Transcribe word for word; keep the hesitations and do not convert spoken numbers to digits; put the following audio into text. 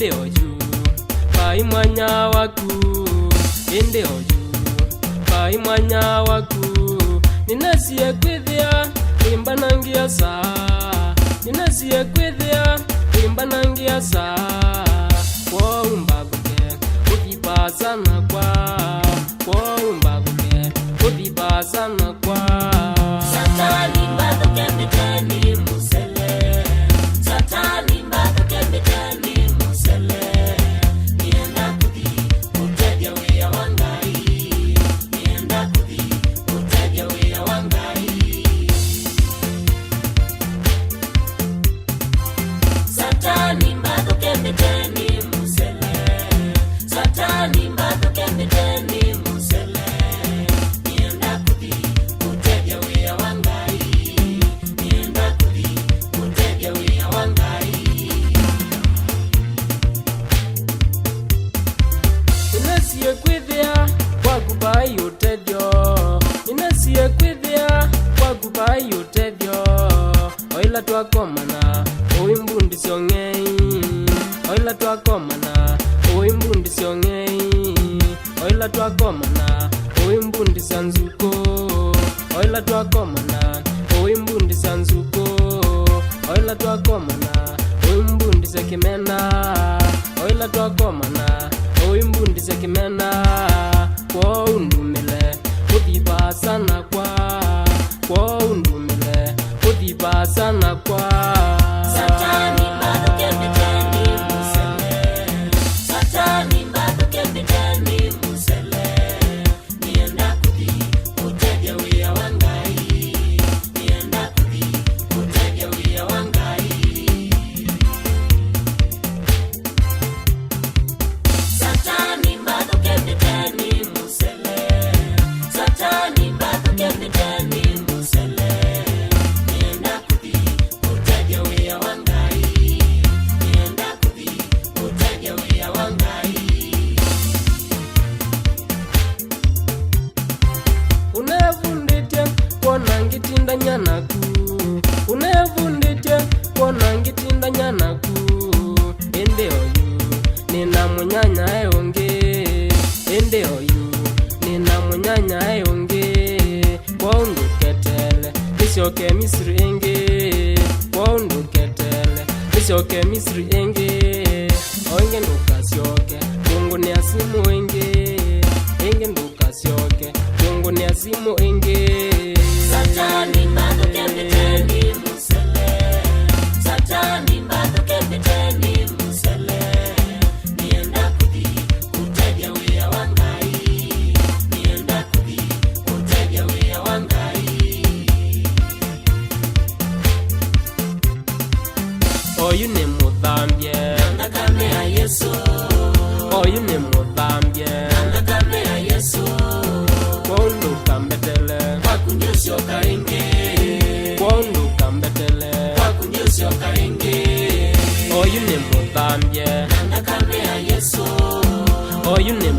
Ĩndĩ oyu, vai mwanya waku. Ĩndĩ oyu, vai mwanya waku. Nĩnesie kwĩthĩa wĩmbanangĩa saa. Nĩnesie kwĩthĩa wĩmbanangĩa saa. Kwoou mbathũke, ũthi vaasa nakwa. Kwoou mbathũke, ũthi vaasa nakwa. Satani mbathũke mbĩteni mũsele. Satani mbathũke mbĩteni mũsele. Nĩenda kũthi kũtethya wĩa wa Ngai. Nĩenda kũthi kũtethya wĩa wa Ngai. Satani mbathũke mbĩteni mũsele. Satani mbathũke mbĩteni mũsele. Nĩenda kũthi kũtethya wĩa wa Ngai. Nĩenda kũthi kũtethya wĩa wa Ngai. Nĩnesie kwĩthĩa kwaku vai ũtethyo. Nĩnesie kwĩthĩa kwaku vai ũtethyo. O ĩla twakomana, ũimbundisya ũng'ei. O ĩla twakomana, ũimbundisya ũng'ei. O ĩla twakomana, ũimbundisya nzukũ. O ĩla twakomana, ũimbundisya nzukũ. O ĩla twakomana, ũimbundisya kĩmena. O ĩla twakomana, ũimbundisya kĩmena. Kwoou ndumĩle, ũthi vaasa nakwa. Kwoou ndumĩle, ũthi vaasa nakwa. Satani mbathũke mbĩteni mũsele. Satani mbathũke mbĩteni mũsele. Nĩenda kũthi kũtethya wĩa wa Ngai. Nĩenda kũthi kũtethya wĩa wa Ngai. Satani mbathũke mbĩteni mũsele. Satani mbathũke mbĩteni mũsele. Nĩenda kũthi kũtethya wĩa wa Ngai. Nĩenda kũthi kũtethya wĩa wa Ngai. Ũnevundĩtye kwona ngĩtindany'a naku. Ũnevundĩtye kwona ngĩtindany'a naku. Ĩndĩ oyu, nĩna mũnyanyae ũngĩ. Ĩndĩ oyu, nĩna mũnyanyae ũngĩ. Kwoou ndũketeele nĩsyoke Misri ĩngĩ. Kwoou ndũketeele nĩsyoke Misri ĩngĩ. O ĩngĩ ndũkasyoke kũngũnĩa simũ ĩngĩ. Ĩngĩ ndũkasyoke kũngũnĩa simũ ĩngĩ. Satani mbathũke mbĩteni mũsele. Satani mbathũke mbĩteni mũsele. Nĩenda kũthi kũtethya wĩa wa Ngai. Nĩenda kũthi kũtethya wĩa wa Ngai. Oyu nĩ mũthambye. Na nthakame ya Yesũ. Oyu nĩ mũthambye. Na nthakame ya Yesũ. Kwoou ndũkambetele. Kwaku nĩũsyoka ĩngĩ. Kwoou ndũkambetele. Kwaku nĩũsyoka ĩngĩ. Oyu nĩ mũthambye. Na nthakame ya Yesũ. Oyu nĩ